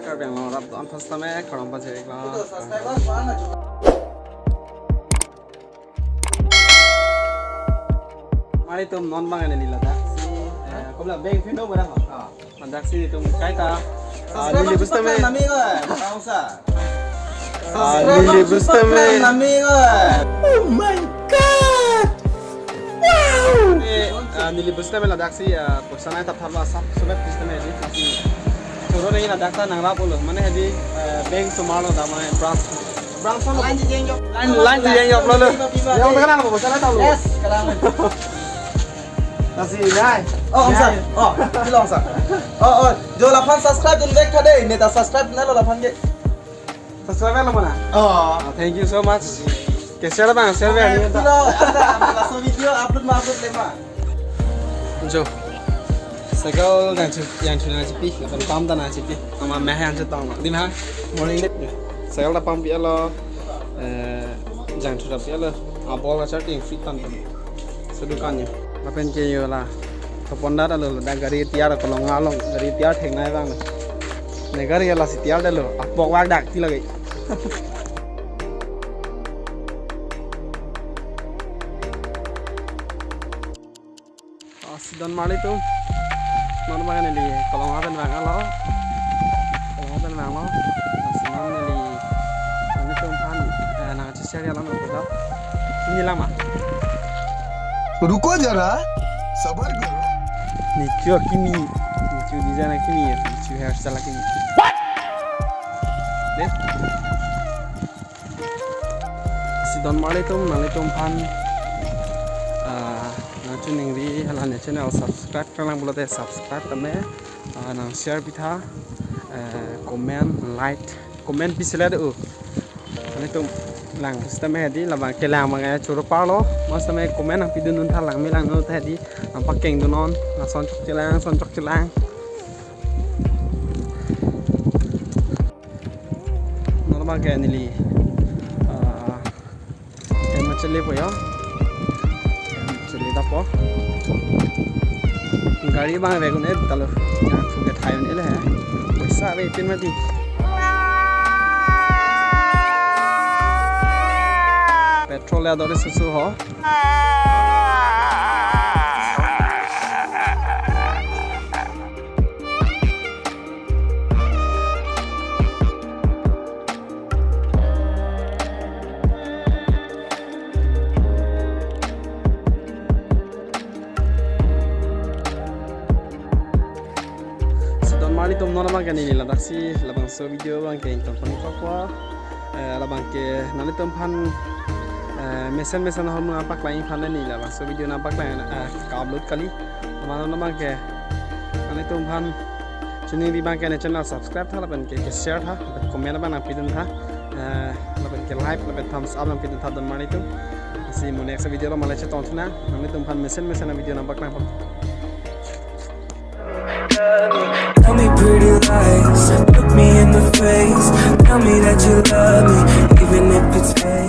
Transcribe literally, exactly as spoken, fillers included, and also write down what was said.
Karbi Anglong rap do-an first time, eh, korong pa jeri lo. Mari tum non bang ini ladak si, eh, kumla beng pindo berang ho. Ladak si tum kaita. Ah, Nili Busitame. Nami ko, eh, Kausa. Ah, Nili Busitame. Nami ko, eh. Oh my God! Wow! Eh, ah, Nili Busitame ladak si, ah, poisa nai tap tap lo asap, sobet Busitame di, lasi choro nai ladak ta nangrap-olo. Mane hedi, eh, beng osomar lo da mane branch. Branch lo. Line di jeng jok. Line, line di jeng jok lo lo. Piba, piba, yang piba. Tengah nang poisa nai tap lo. Yes, kadang. Lasi nai. Oh, Om Sir. Nai. Oh, bilang Sir. Oh, oh, jo laphan subscribe dun vek tha dei. Neta subscribe nai lo laphan ke. Subscribe lo mana? Oh. Ah, thank you so much. Ke share bang, share bang. Okay, ini ta. Pilo, ada, ada laso video upload ma upload le ma. Jo. Cycle yang chu, yang chu nangchipi, lapen pump ta nangchipi. Ama meh yang chu tong. Dim ha. Morning dip. Cycle ta pump pi-et lo. Eh, jangthu ta pi-et lo. Ah, ball ta charging fit tan tan. Laso dukan yo. Lapen ke yo la. Topon da lo, da gari tiar kolong along, gari tiar theng nai bang. Ne gari lasi tiar da lo, apok wak dak ti lagi. Ah, si don marli tum. Non bang neli kolong aben bang alo. Kolong aben bang lo. Si non neli, nelitum aphan, eh, nang share ya lang nang pula. Kimi lang ma. रुको जरा, सबर करो। Nichu kimi, nichu design kimi, nichu hairstyle kimi. What? Deh. Si don marli tum, nanglitum aphan, ah, nangchiningri, hala ne channel subscribe klemkle pulote subscribe tame, ah, nang share pitha, eh, comment, like, comment pi sele do. Nanglitum lang pusitame hedi, labang ke lang bang choro parlo, pusitame comment nangpidun dun tha, langme langno tha hedi, nangpakeng dun non, lason chokchelang, son chokchelang. Non bang ke neli, ah, Hemachali po yo. Hemachali ta po. Gari bang vek un-e ta lo. Yang sudah thai un-e le he. Poisa ave tin mati. Petrol ya dore susu ho. Si don marli tum non abang ke neli ladak si labangso video abang ke ington pon-ik kok po. Eh, labang ke nanglitum aphan, eh, mesen mesen ahormu nangpaklang aphan neli labangso video nangpaklang, eh, ka-upload kali. Mane non abang ke nanglitum aphan chiningri abang ke ne channel subscribe tha lapen ke, ke share tha lapen comment abang nangpidun tha, eh, lapen ke like lapen thumbs up nangpidun tha don marli tum. Si mo next video lo male chetong thu nang, nanglitum aphan mesen mesen avideo nangpaklang po. Tell me pretty lies, look me in the face. Tell me that you love me, even if it's fake.